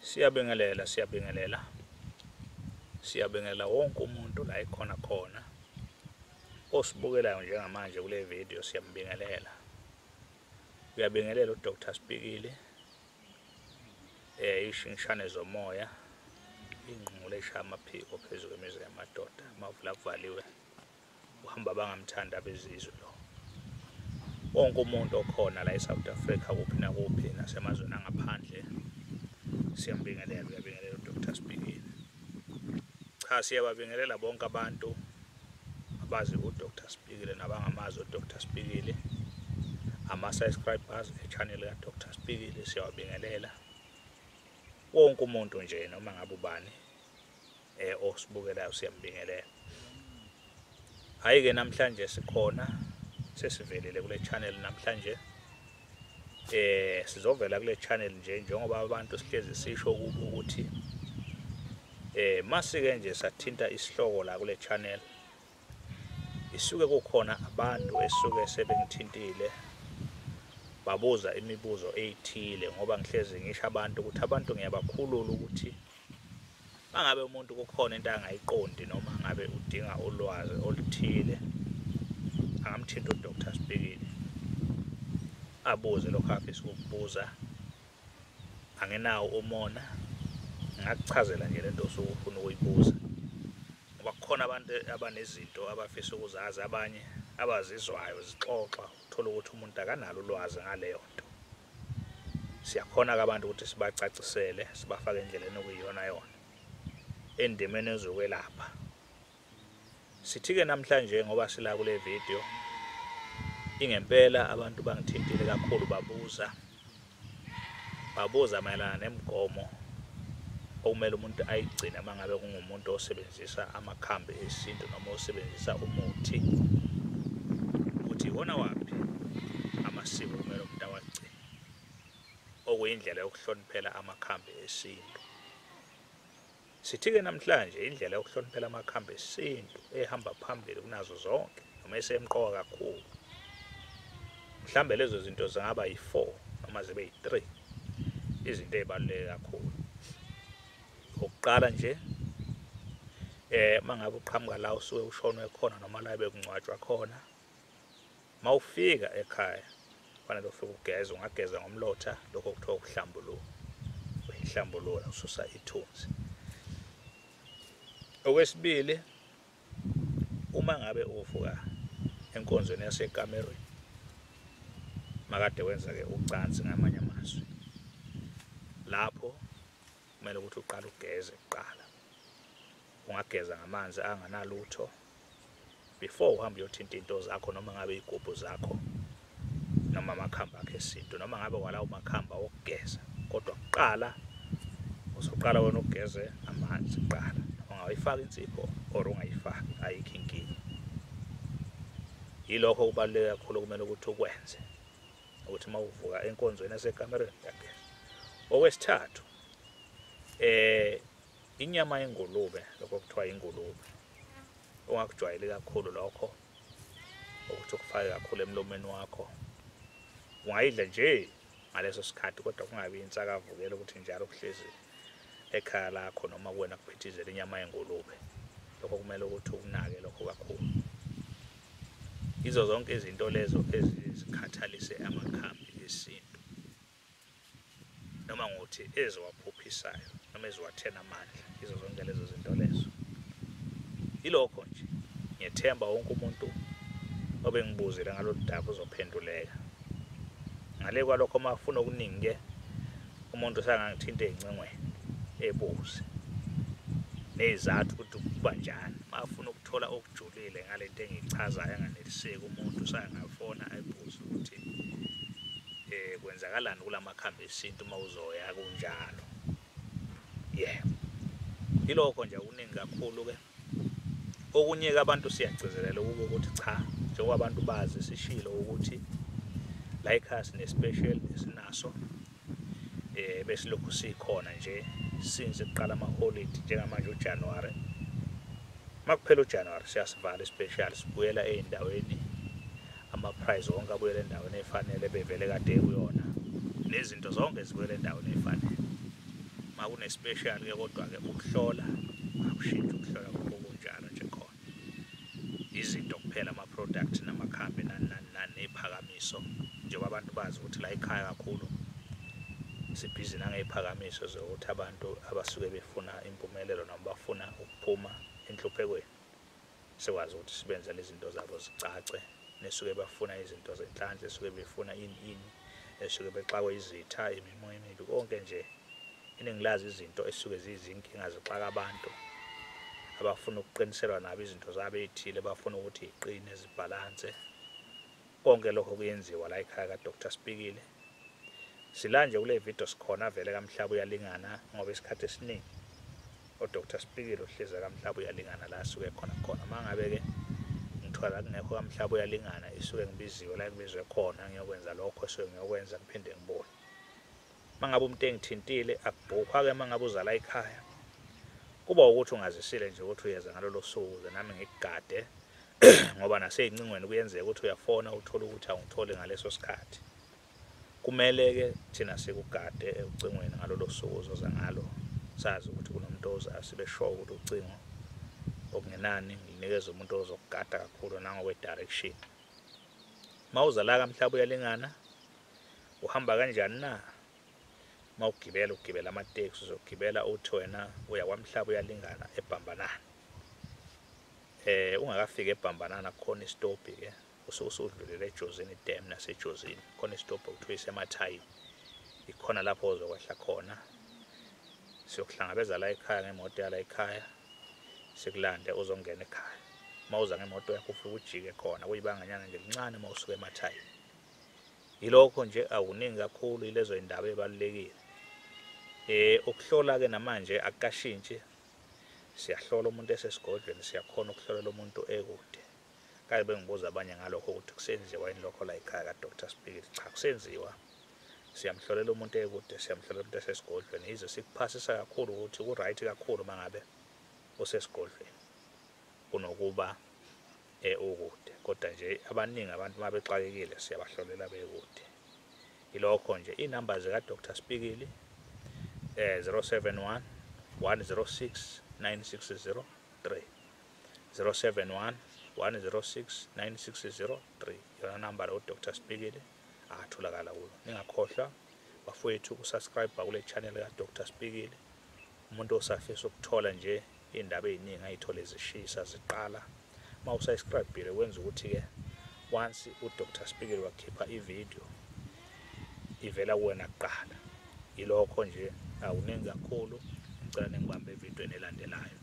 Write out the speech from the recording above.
Siyabingelela, siyabingelela. Siyabingelela wonke umuntu la ekhona khona. Osibukelayo njengamanje kule video siyambingelela. Uyabingelela uDr Spikili. Ishingishane zomoya, ingqungqule eshaya amaphiko phezu kwemizi yamadoda, amavula kuvaliwe. Uhamba bangamthanda abezizwe lo. Wonke umuntu okhona la eSouth Africa kuphi nakuphi nasemazweni angaphandle siyambingelela, uyabingelela uDr Spikili. Cha, siyababingelela bonke abantu abazi uDr Spikili nabangamazi uDr Spikili, ama-subscribers e-channel kaDr Spikili siyawabingelela. Wonke umuntu nje noma ngabe ubani osibukelayo siyambingelela. Hhayi-ke namhlanje sikhona, sesivelile kule channel namhlanje. Sizovela kule channel nje njengoba abantu sihlezi sisho kubo ukuthi masike nje sathinta isihloko la kule channel, isuke kukhona abantu esuke sebengithintile babuza imibuzo eyithile, ngoba ngihlezi ngisho abantu ukuthi abantu ngiyabakhulula ukuthi mangabe umuntu kukhona into angayiqondi noma ngabe udinga ulwazi oluthile angamthinta uDr Spikili abuze lokho afisa ukukubuza. Angenawo umona, ngakuchazela nje lento osuke ufuna ukuyibuza, ngoba kukhona abantu abanezinto abafisa ukuzazi, abanye abazizwayo zixoxa, uthola ukuthi umuntu akanalo ulwazi ngaleyo nto. Siyakhona-ke abantu ukuthi sibacacisele, sibafake endleleni okuyiyona yona endimeni ezokwelapha. Sithi-ke namhlanje ngoba sila kule video, ingempela abantu bangithintile kakhulu, babuza mayelana nemigomo okumele umuntu ayigcine uma ngabe kungumuntu osebenzisa amakhambi esintu noma osebenzisa umuthi, ukuthi iwona waphi amasiko okumele umuntu awagcine, okuyindlela yokuhloniphela amakhambi esintu. Sithi-ke namhlanje indlela yokuhloniphela amakhambi esintu ehamba phambili kunazo zonke noma esemqoka kakhulu, mhlambe lezo zinto zingaba yi-4 noma zibe yi-3, izinto ey'baluleke kakhulu. Okokuqala nje, mangabe uqhamuka la usuke ushonwe khona noma la bekungcwatshwa khona, mawufika ekhaya kufanele ufike ugeze. Ungageza ngomlotha, lokho kuthiwa ukuhlambulula, uyihlambulula ususa ithunzi. Okwesibili, uma ngabe uvuka enkonzweni yasekamerweni, makade wenza-ke ucansi ngamanye amazwi, lapho kumele ukuthi uqale ugeze kuqala. Ungageza ngamanzi anganalutho before uhambe uyothinta into zakho, noma ngabe iy'gubhu zakho noma amakhambi akho esintu, noma ngabe walawo makhamba okugeza, kodwa kuqala uzoqala wena ugeze amanzi kuqala. Ungayifaka insipho or ungayifaki, ayikho inkinga. Yilokho okubaluleke kakhulu okumele ukuthi ukwenze, ukuthi uma uvuka enkonzweni yasekamerweni uyageza. Okwesithathu, inyama yengulube, lokho kuthiwa ingulube, ungakujwayeli kakhulu lokho ukuthi ukufake kakhulu emlomeni wakho. Ungayidla nje ngaleso sikhathi, kodwa kungabi insakavukela ukuthi njalo kuhlezi ekhaya lakho noma kuwena kuphithizela inyama yengulube. Lokho kumele ukuthi ukunake lokho kakhulu. Yizo zonke izinto lezo ezikhathalise amakhambi esintu, noma ngokuthi eziwaphuphisayo noma eziwathena amandla, yizo zonke lezo zinto lezo. Yilokho nje, ngiyethemba wonke umuntu obengibuzile ngalolu daba uzophenduleka. Ngale kwalokho, uma ufuna okuningi-ke umuntu usangangithinta ey'ncingweni ebuze ney'zathu ukuthi kuba njani. Uma ufuna ukuthola okujulile ngalento engiyichazayo enganeliseki, umuntu usangafona ebuze ukuthi kwenzakalani kulamakhambi esintu uma uzoya kunjalo. Yebo, yilokho nje, okuningi kakhulu-ke. Okunye-ke abantu siyagcizelela ukuba ukuthi cha, njengoba abantu bazi sishilo ukuthi la ekhaya sine-special esinaso, besilokhu sikhona nje since kuqala amaholidi, njengamanje uJanuary. Makuphela uJanuary siyasivala i-special, sibuyela ey'ndaweni, ama-price wonke abuyela endaweni efanele bevele kade kuyona, nezinto zonke zibuyela endaweni efanele. kune-special ke, kodwa ke ukuhlola akushintshi, ukuhlola kunjalo nje khona. Izinto kuphela, ama-product namakhambi nani nani nani ney'phakamiso, njengoba abantu bazi ukuthi la ekhaya kakhulu sibhizi nangey'phakamiso zokuthi abantu abasuke befuna impumelelo noma bafuna ukuphuma enhluphekweni sikwazi ukuthi sibenzele izinto zabo zicace, nesuke bafuna izinto zenhlanhla, esuke befuna ini ini, esuke bexakwe izitha, imimoya emibi, konke nje iningi lazi izinto esuke ziyizinkinga zixaka abantu abafuna ukuqiniselwa nabo izinto zabo ey'thile, bafuna ukuthi y'qine zibhalanse. Konke lokho kuyenziwa la ekhaya ka-Dr Spikile. Sila nje kule video sikhona vele kaMhlaba uyalingana, ngoba isikhathi esiningi uDr Spikile uhleza kaMhlaba uyalingana la asuke khona khona. Uma ngabe-ke ngithola kungekho kaMhlaba uyalingana, isuke ngibiziwe la ngibizwe khona ngiyokwenza lokho esuke ngiyokwenza, ngiphinde ngibuye. Uma ngabe umuntu engithintile akubhukhwa-ke, uma ngabe uza la ekhaya kuba ukuthi ungazisile nje ukuthi uyeza ngalolo suku ukuze nami ngikugade, ngoba nasey'ncingweni kuyenzeka ukuthi uyafona uthole ukuthi awungitholi ngaleso sikhathi. Kumele-ke thina sikugade ecingweni ngalolo suku uzoza ngalo, sazi ukuthi kunomuntu ozayo, sibe sure ukuthi ucingo okungenani nginikeza umuntu ozokugada kakhulu nangokwe-direction. Uma uza la kaMhlaba uyalingana uhamba kanjani na? Uma ugibela ugibela amateksi, uzogibela uthi wena uya kwaMhlaba uyalingana eBhambanana. Ungakafiki eBhambanana khona isitobhi ke, usuke usudlulele eJozini Dam naseJozini khona isitobhi okuthiwa isemathayini, ikhona lapho ozokwehla khona. Siyokuhlangabeza la ekhaya ngemoto yala ekhaya, sikulande uzongena ekhaya. Uma uza ngemoto yakho ufike ujike khona, kuyibanganyana nje lincane uma usuka emathayini. Yilokho nje, akuningi kakhulu, yilezo indaba ebalulekile. Ukuhlola ke namanje akukashintshi, siyahlola umuntu esesigodlweni, siyakhona ukuhlolela umuntu ekude. Kake bengibuza abanye ngalokho ukuthi kusenziwa yini lokho la ekhaya ka-Dr Spikile. Cha, kusenziwa. Siyamhlolela umuntu ekude, siyamhlolela umuntu esesigodlweni. Yize sikuphasisa kakhulu ukuthi ku-right kakhulu uma ngabe usesigodlweni kunokuba ukude, kodwa nje abaningi abantu uma bexakekile siyabahlolela bekude. Yilokho nje. Iy'namba zika-Dr Spikili 071 106 9603, 071 106 9603, yona namba lo Dr Spikili atholakala kuyo. Ningakhohlwa bafowethu ukusubscribe kule channel ka Dr Spikili. Umuntu osafisa ukuthola nje indaba eziningi ayithole zishisa ziqala, uma usubscribe kwenza ukuthi ke once uDr Spikili wakhipha ivideo ivela kuwena kuqala. Yilokho nje, akuningi kakhulu. Ngicela ningibambe evidweni elandelayo.